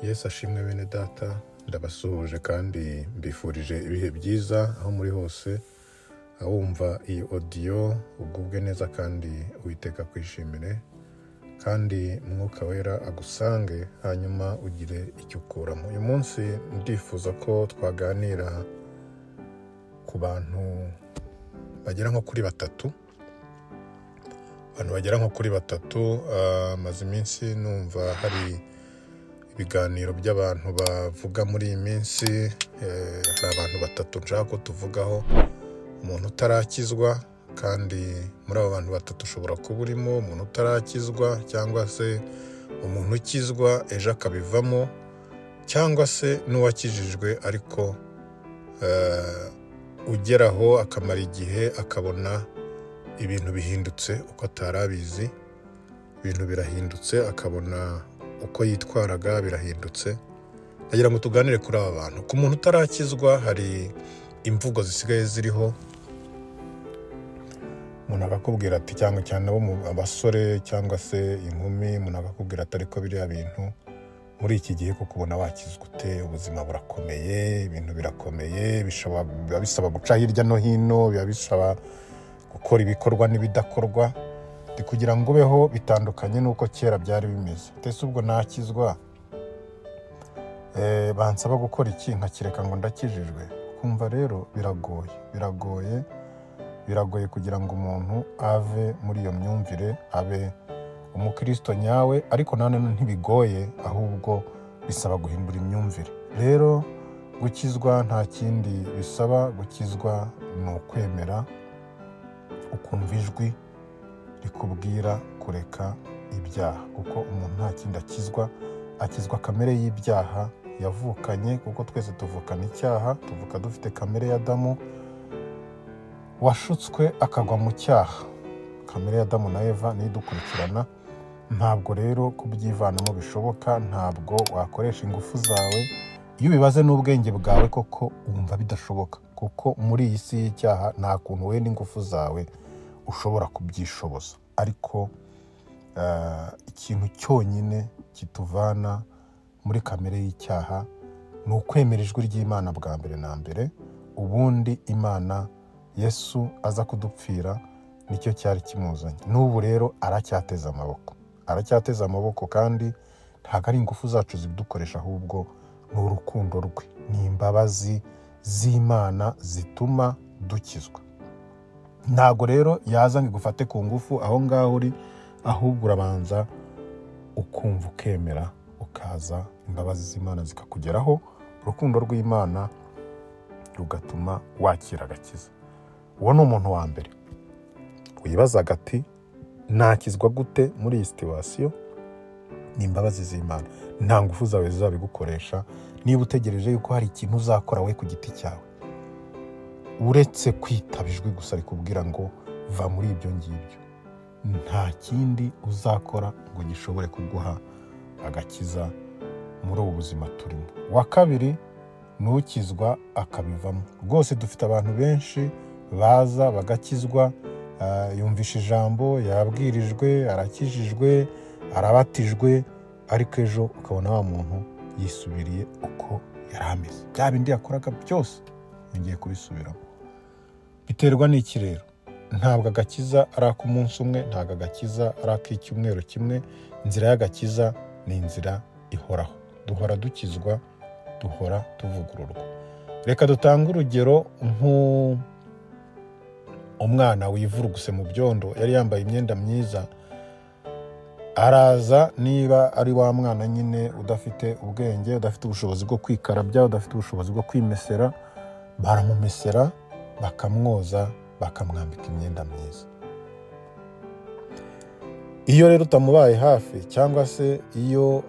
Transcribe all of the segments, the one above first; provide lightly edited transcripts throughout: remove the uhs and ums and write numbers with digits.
Yesu ashimwe bene data, ndabasuhuje kandi mbifurije ibihe byiza aho muri hose. Awumva iyi audio ugubwe neza kandi Uwiteka akwishimire, kandi Mwuka Wera agusange, hanyuma ugire icyo ukuramo. Uyu munsi ndifuza ko twaganira ku bantu bagera nko kuri batatu, abantu bagera nko kuri batatu. Maze iminsi numva hari ibiganiro by'abantu bavuga muri iyi minsi. Hari abantu batatu nshaka ko tuvugaho. Umuntu utarakizwa, kandi muri abo bantu batatu ushobora kuba urimo. Umuntu utarakizwa, cyangwa se umuntu ukizwa ejo akabivamo, cyangwa se n'uwakijijwe ariko ugeraho akamara igihe akabona ibintu bihindutse uko atari abizi, ibintu birahindutse, akabona uko yitwaraga birahindutse. Ndagira ngo tuganire kuri aba bantu. Ku muntu utarakizwa, hari imvugo zisigaye ziriho. Umuntu akakubwira ati, cyangwa cyane abo mu abasore cyangwa se inkumi, umuntu akakubwira ati: "Ariko biriya bintu muri iki gihe kuko ubona wakizwa ute? Ubuzima burakomeye, ibintu birakomeye, biba bisaba guca hirya no hino, biba bisaba gukora ibikorwa n'ibidakorwa kugira ngo ubeho, bitandukanye n'uko kera byari bimeze. Ndetse ubwo nakizwa, bansaba gukora iki nkakireka ngo ndakijijwe?" Kumva rero biragoye, biragoye, biragoye kugira ngo umuntu ave muri iyo myumvire abe umukristo nyawe. Ariko nanone ntibigoye, ahubwo bisaba guhindura imyumvire. Rero gukizwa nta kindi bisaba. Gukizwa ni ukwemera, ukumva ijwi rikubwira kureka ibyaha, kuko umuntu nta kindi akizwa, akizwa kamere y'ibyaha yavukanye, kuko twese tuvukana icyaha, tuvuka dufite kamere ya Adamu washutswe akagwa mu cyaha. Kamere ya Adamu na Eva niyo idukurikirana. Ntabwo rero kubyivanamo bishoboka, ntabwo wakoresha ingufu zawe. Iyo ubibaze n'ubwenge bwawe koko wumva bidashoboka, kuko muri iyi si y'icyaha nta kuntu wowe n'ingufu zawe ushobora kubyishoboza. Ariko ikintu cyonyine kituvana muri kamere y'icyaha ni ukwemera ijwi ry'Imana bwa mbere na mbere. Ubundi Imana, Yesu aza kudupfira nicyo cyari kimuzanye. N'ubu rero aracyateze amaboko, aracyateze amaboko, kandi ntabwo ari ingufu zacu zibidukoresha, ahubwo ni urukundo rwe, ni imbabazi z'Imana zituma dukizwa. Ntabwo rero yaza ngo igufate ku ngufu aho ngaho uri, ahubwo urabanza ukumva, ukemera, ukaza, imbabazi z'Imana zikakugeraho, urukundo rw'Imana rugatuma wakira agakiza. Uwo ni umuntu wa mbere wibazaga ati: "Nakizwa gute muri iyi situation?" Ni imbabazi z'Imana, nta ngufu zawe zizabigukoresha. Niba utegereje yuko hari ikintu uzakora we ku giti cyawe, uretse kwitaba ijwi gusa rikubwira ngo va muri ibyo ngibyo, nta kindi uzakora ngo gishobore kuguha agakiza muri ubu buzima turimo. Uwa kabiri ni ukizwa akabivamo. Rwose dufite abantu benshi baza bagakizwa, yumvisha ijambo, yabwirijwe, arakijijwe, arabatijwe, ariko ejo ukabona wa muntu yisubiriye uko yari ameze, bya bindi yakoraga byose yongeye kubisubiramo. Biterwa n'iki rero? Ntabwo agakiza ari ak'umunsi umwe, ntabwo agakiza ari ak'icyumweru kimwe. Inzira y'agakiza ni inzira ihoraho, duhora dukizwa, duhora tuvugururwa. Reka dutange urugero nk'umwana wivuruguse mu byondo, yari yambaye imyenda myiza, araza, niba ari wa mwana nyine udafite ubwenge, udafite ubushobozi bwo kwikarabya, udafite ubushobozi bwo kwimesera, baramumesera, bakamwoza, bakamwambika imyenda myiza. Iyo rero utamubaye hafi, cyangwa se iyo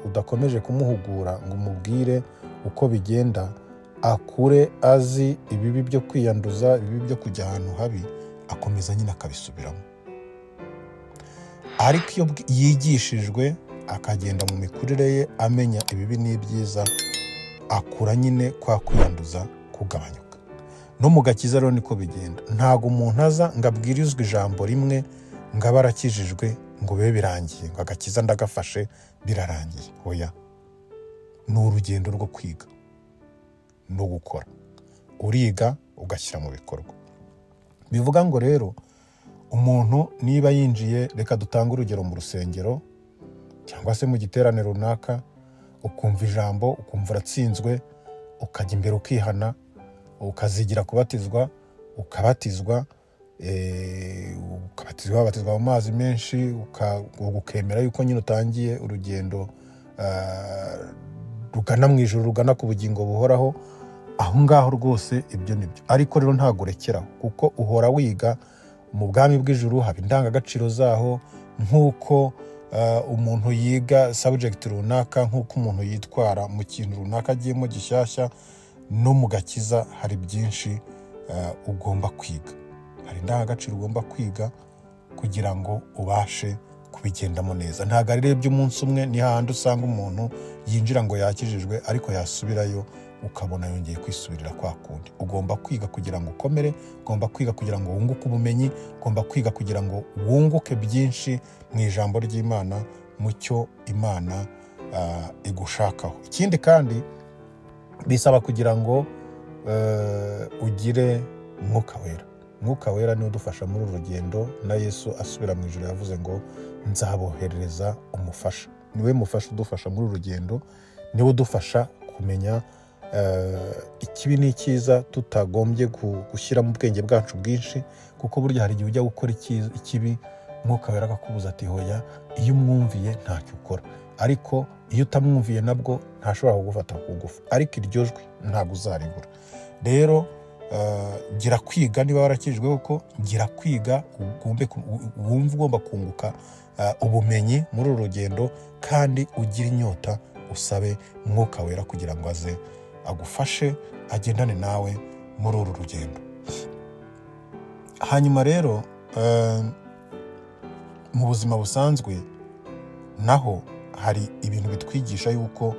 udakomeje kumuhugura ngo umubwire uko bigenda, akure azi ibibi byo kwiyanduza, ibibi byo kujya ahantu habi, akomeza nyine akabisubiramo. Ariko iyo yigishijwe, akagenda mu mikurire ye amenya ibibi n'ibyiza, akura nyine kwa kwiyanduza kugabanyuka. No mu gakiza rero niko bigenda. Ntabwo umuntu aza ngo abwirizwe ijambo rimwe ngo abe arakijijwe, ngo bibe birangiye, ngo agakiza ndagafashe birarangiye. Oya. Ni urugendo rwo kwiga no gukora. Uriga, ugashyira mu bikorwa. Bivuga ngo rero umuntu niba yinjiye, reka dutange urugero, mu rusengero cyangwa se mu giterane runaka, ukumva ijambo, ukumva uratsinzwe, ukajya imbere ukihana, ukazigira kubatizwa, ukabatizwa, ukabatizwa, wabatizwa mu mazi menshi, ukemera yuko nyine utangiye urugendo rugana mu ijuru, rugana ku bugingo buhoraho. Aho ngaho rwose ibyo ni byo. Ariko rero ntabwo urekeraho, kuko uhora wiga. Mu bwami bw'ijuru haba indangagaciro zaho, nk'uko umuntu yiga subject runaka, nk'uko umuntu yitwara mu kintu runaka agiyemo gishyashya. No mu gakiza hari byinshi ugomba kwiga, hari indangagaciro ugomba kwiga kugira ngo ubashe kubigendamo neza. Ntabwo ari iby'umunsi umwe. Ni hahandi usanga umuntu yinjira ngo yakijijwe, ariko yasubirayo ukabona yongeye kwisubirira kwa kundi. Ugomba kwiga kugira ngo ukomere, ugomba kwiga kugira ngo wunguke ubumenyi, ugomba kwiga kugira ngo wunguke byinshi mu ijambo ry'Imana, mu cyo Imana igushakaho. Ikindi kandi bisaba kugira ngo ugire Mwuka Wera. Mwuka Wera niwe udufasha muri uru rugendo. Na Yesu asubira mu ijuru yavuze ngo: "Nzaboherereza umufasha." Niwe mufasha udufasha muri uru rugendo, niwe udufasha kumenya ikibi n'icyiza tutagombye gushyira mu bwenge bwacu bwinshi, kuko burya hari igihe ujya gukora ikibi, Mwuka Wera akakubuza ati: "Hoya." Iyo umwumviye ntacyo ukora, ariko iyo utamwumviye nabwo ntashobora kugufata ku ngufu, ariko iryo jwi ntabwo uzaribura. Rero gira kwiga. Niba warakijijwe koko, gira kwiga, wumve ugomba kunguka ubumenyi muri uru rugendo, kandi ugire inyota, usabe Mwuka Wera kugira ngo aze agufashe, agendane nawe muri uru rugendo. Hanyuma rero mu buzima busanzwe naho hari ibintu bitwigisha yuko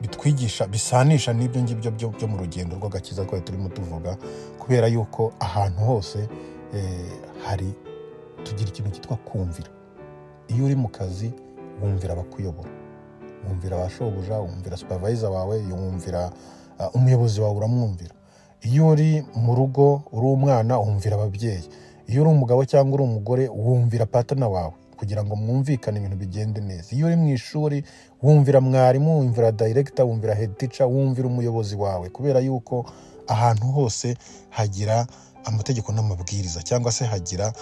bitwigisha bisanisha n'ibyo ngibyo byo mu rugendo rw'agakiza twari turimo tuvuga, kubera yuko ahantu hose hari tugira ikintu cyitwa kumvira. Iyo uri mu kazi, wumvira abakuyobora, wumvira abashobuja, wumvira supervisor wawe, wumvira umuyobozi wawe, uramwumvira. Iyo uri mu rugo uri umwana, wumvira ababyeyi. Iyo uri umugabo cyangwa uri umugore, wumvira partner wawe kugira ngo mwumvikane, ibintu bigende neza. Iyo uri mu ishuri, wumvira mwarimu, wumvira director, wumvira head teacher, wumvira umuyobozi wawe, kubera yuko ahantu hose hagira amategeko n'amabwiriza, cyangwa se hagira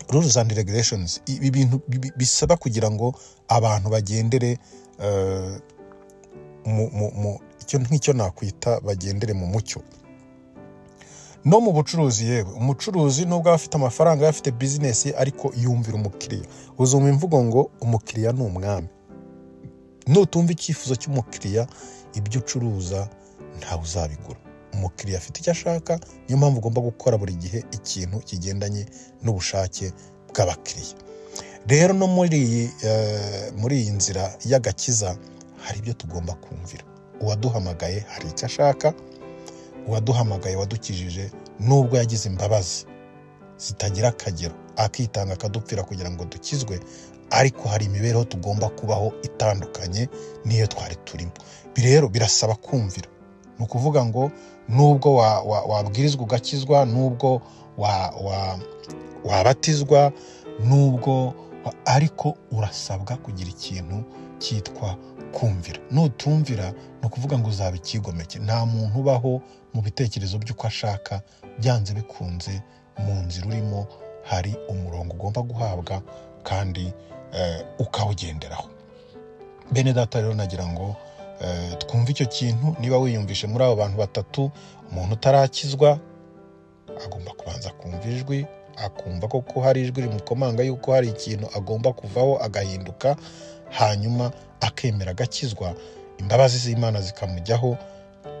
rules and regulations, ibi bintu bisaba kugira ngo abantu bagendere mu icyo nk'icyo nakwita bagendere mu mucyo. No mu bucuruzi, yewe, umucuruzi nubwo aba afite amafaranga, afite business, ariko yumvira umukiriya. Uzumva imvugo ngo "umukiriya ni umwami". Nutumva icyifuzo cy'umukiriya, ibyo ucuruza ntawe uzabigura. Umukiriya afite icyo ashaka, niyo mpamvu ugomba gukora buri gihe ikintu kigendanye n'ubushake bw'abakiriya. Rero no muri iyi nzira y'agakiza hari ibyo tugomba kumvira. Uwaduhamagaye hari icyo ashaka. Uwaduhamagaye, wadukijije, nubwo yagize imbabazi zitagira akagero, akitanga, akadupfira kugira ngo dukizwe, ariko hari imibereho tugomba kubaho itandukanye n'iyo twari turimo. Ibi rero birasaba kumvira. Ni ukuvuga ngo nubwo wabwirizwa ugakizwa, nubwo wabatizwa, nubwo, ariko urasabwa kugira ikintu cyitwa kumvira. Nutumvira, ni ukuvuga ngo uzaba icyigomeke. Nta muntu ubaho mu bitekerezo by'uko ashaka. Byanze bikunze mu nzira urimo hari umurongo ugomba guhabwa kandi ukawugenderaho. Bene data, rero nagira ngo twumve icyo kintu. Niba wiyumvishe muri abo bantu batatu, umuntu utarakizwa agomba kubanza kumva ijwi, akumva koko hari ijwi rimukomanga yuko hari ikintu agomba kuvaho agahinduka, hanyuma akemera agakizwa, imbabazi z'Imana zikamujyaho,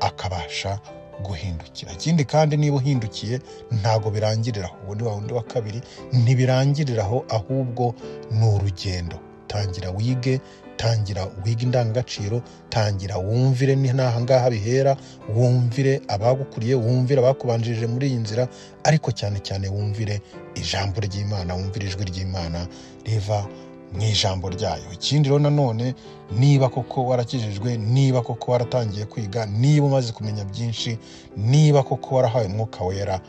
akabasha guhindukira. Ikindi kandi, niba uhindukiye, ntabwo birangirira aho. Uwo ni wa wundi wa kabiri. Ntibirangirira aho, ahubwo ni urugendo. Tangira wige, tangira wige indangagaciro, tangira wumvire. Ni n'aha ngaha bihera. Wumvire abagukuriye, wumvire abakubanjirije muri iyi nzira, ariko cyane cyane wumvire ijambo ry'Imana, wumvire ijwi ry'Imana riva mu ijambo ryayo. Ikindi rero nanone, niba koko warakijijwe, niba koko waratangiye kwiga, niba umaze kumenya byinshi, niba koko warahawe Mwuka Wera,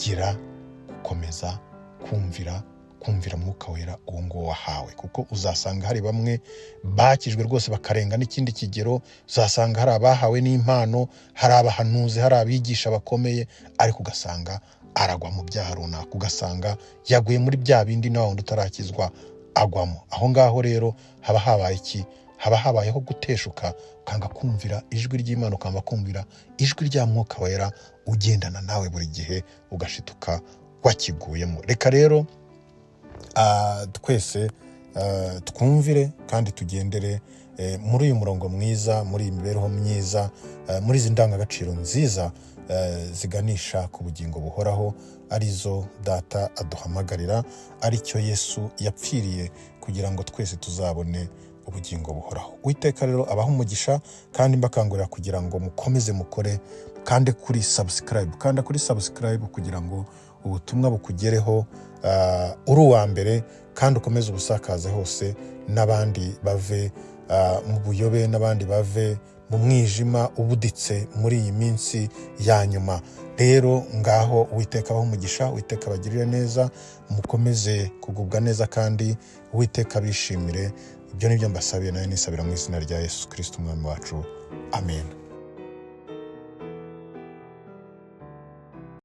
gira gukomeza kumvira Mwuka Wera uwo nguwo wahawe, kuko uzasanga hari bamwe bakijwe rwose bakarenga n'ikindi kigero. Uzasanga hari abahawe n'impano, hari abahanuzi, hari abigisha bakomeye, ariko ugasanga aragwa mu byaha runaka, ugasanga yaguye muri bya bindi na wundi utarakizwa agwamo. Aho ngaho rero haba habaye iki? Haba habayeho guteshuka, ukanga kumvira ijwi ry'Imana, ukanga kumvira ijwi rya Mwuka Wera ugendana nawe buri gihe, ugashituka wakiguyemo. Reka rero twese twumvire kandi tugendere muri uyu murongo mwiza, muri iyi mibereho myiza, muri izi ndangagaciro nziza ziganisha ku bugingo buhoraho, arizo Data aduhamagarira, aricyo Yesu yapfiriye kugira ngo twese tuzabone ubugingo buhoraho. Uwiteka rero abaha umugisha, kandi mbakangurira kugira ngo mukomeze mukore kandi kuri subscribe, kanda kuri subscribe kugira ngo ubutumwa bukugereho uri uwa mbere, kandi ukomeze ubusakaze hose, n'abandi bave mu buyobe, n'abandi bave mu mwijima ubuditse muri iyi minsi ya nyuma. Rero ngaho, Uwiteka abahe umugisha, Uwiteka abagirire neza, mukomeze kugubwa neza, kandi Uwiteka abishimire. Ibyo ni byo mbasabiye, nawe nisabira mu izina rya Yesu Kirisito Umwami wacu. Amen.